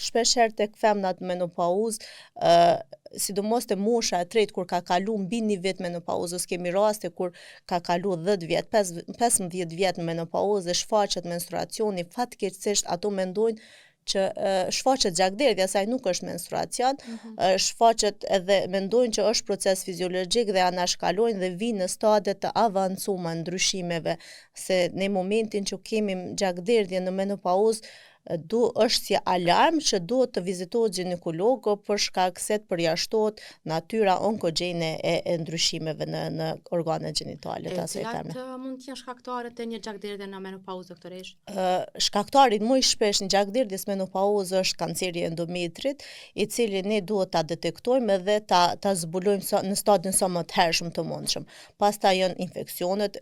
Shpesh herë tek femnat në menopauzë, sidomos te mosha e tretë kur ka kalu mbi një vit menopauzës, kemi raste kur ka kalu 10 vjet, 15 vjet në menopauzë dhe shfaqet menstruacioni, fatkeqësisht ato mendojnë që shfaqet gjakderdhja, se ai nuk është menstruacion, mm -hmm. shfaqet edhe mendojnë që është proces fiziologjik dhe anashkalojnë dhe vijnë në stade të avancuara ndryshimeve, se në momentin që kemi gjakderdhje në menopauzë, du është si alarm që duhet të vizitohet gjinekologu për shkak se të përjashtohet natyra onkogjene e, e ndryshimeve në në organet gjenitale të asaj femre. Cilat mund të jenë shkaktarët e një gjakderdhje në menopauzë doktoreshë? Shkaktari më i shpesh në gjakderdhjes menopauzë është kanceri i endometrit, i cili ne duhet ta detektojmë edhe ta ta zbulojmë sa, në stadin sa më të hershëm të mundshëm. Pastaj janë infeksionet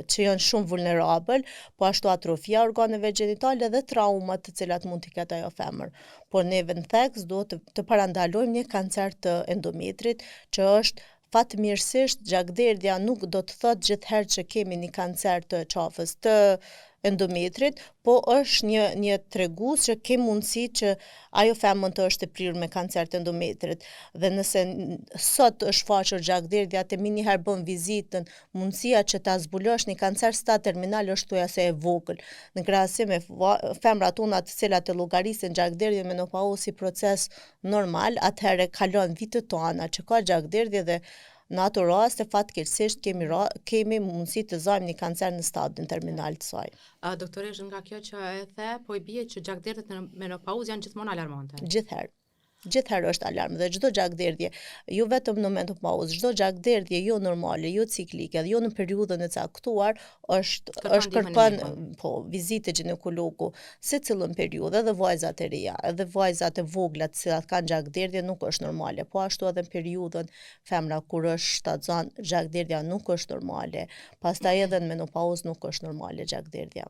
që janë shumë vulnerabël, po ashtu atrofia e organeve gjenitale dhe traumat të cilat mund t'i ketë ajo femër. Por neve në theks duhet të, të parandalojmë një kancer të endometrit që është Fatmirësisht gjakderdhja nuk do të thotë gjithherë që kemi një kancer të qafës të endometrit, po është një një tregues që ke mundësi që ajo femër të është e prirur me kancer të endometrit. Dhe nëse sot është shfaqur gjakderdhja ti menjëherë bën vizitën, mundësia që ta zbulosh një kancer stad terminal është thuajse e vogël. Në krahasim me femrat tona të cilat e llogarisin gjakderdhjen menopauzë si proces normal, atëherë kalon vite të tana që ka gjakderdhje dhe në ato raste fatkeqësisht kemi ra, kemi mundësi të zajmë një kancer në stadin terminal të saj. A doktoreshë nga kjo që e the, po i bie që gjakderdhjet në menopauzë janë gjithmonë alarmante. Gjithherë. Gjithherë është alarm dhe çdo gjakderdhje, jo vetëm në menopauzë, çdo gjakderdhje jo normale, jo ciklike dhe jo në periudhën e caktuar, është është kërkon po vizitë te gjinekologu secilën periudhë edhe vajzat e reja, edhe vajzat e vogla të cilat kanë gjakderdhje nuk është normale. Po ashtu edhe në periudhën femra kur është shtatzan, gjakderdhja nuk është normale. Pastaj edhe në menopauzë nuk është normale gjakderdhja.